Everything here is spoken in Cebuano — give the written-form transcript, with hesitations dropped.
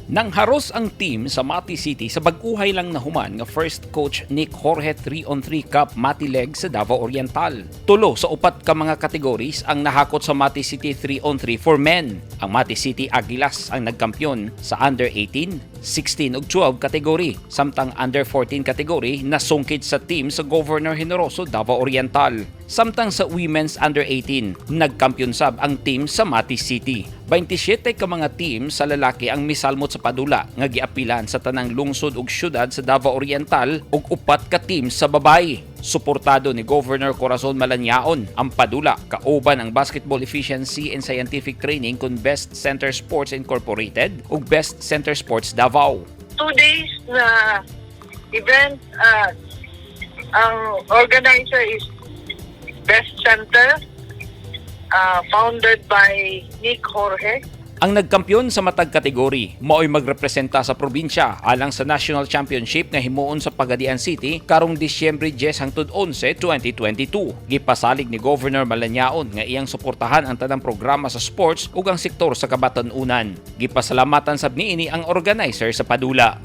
Nangharos ang team sa Mati City sa bag-uhay lang nahuman nga first Coach Nick Jorge 3 on 3 Cup Mati Leg sa Davao Oriental. Tulo sa upat ka mga categories ang nahakot sa Mati City 3 on 3 for men. Ang Mati City Aguilas ang nagkampiyon sa under 18, 16 ug 12 category, samtang under 14 category nasungkit sa team sa Governor Generoso, Davao Oriental. Samtang sa women's under 18, nagkampiyon sab ang team sa Mati City. 27 ka mga team sa lalaki ang misalmot sa padula nga giapilan sa tanang lungsod ug syudad sa Davao Oriental ug upat ka team sa babayi. Suportado ni Governor Corazon Malanyaon ang padula kauban ang Basketball Efficiency and Scientific Training kun Best Center Sports Incorporated ug Best Center Sports Davao. 2 days na event. Ang organizer is Best Center, founded by Nick Jorge. Ang nagkampiyon sa matag kategory mao'y magrepresenta sa probinsya alang sa National Championship nga himuon sa Pagadian City karong Disyembre 10 hangtod 11, 2022. Gipasalig ni Governor Malanyaon nga iyang suportahan ang tanang programa sa sports ug ang sektor sa kabatan-unan. Gipasalamatan sab niini ang organizer sa padula.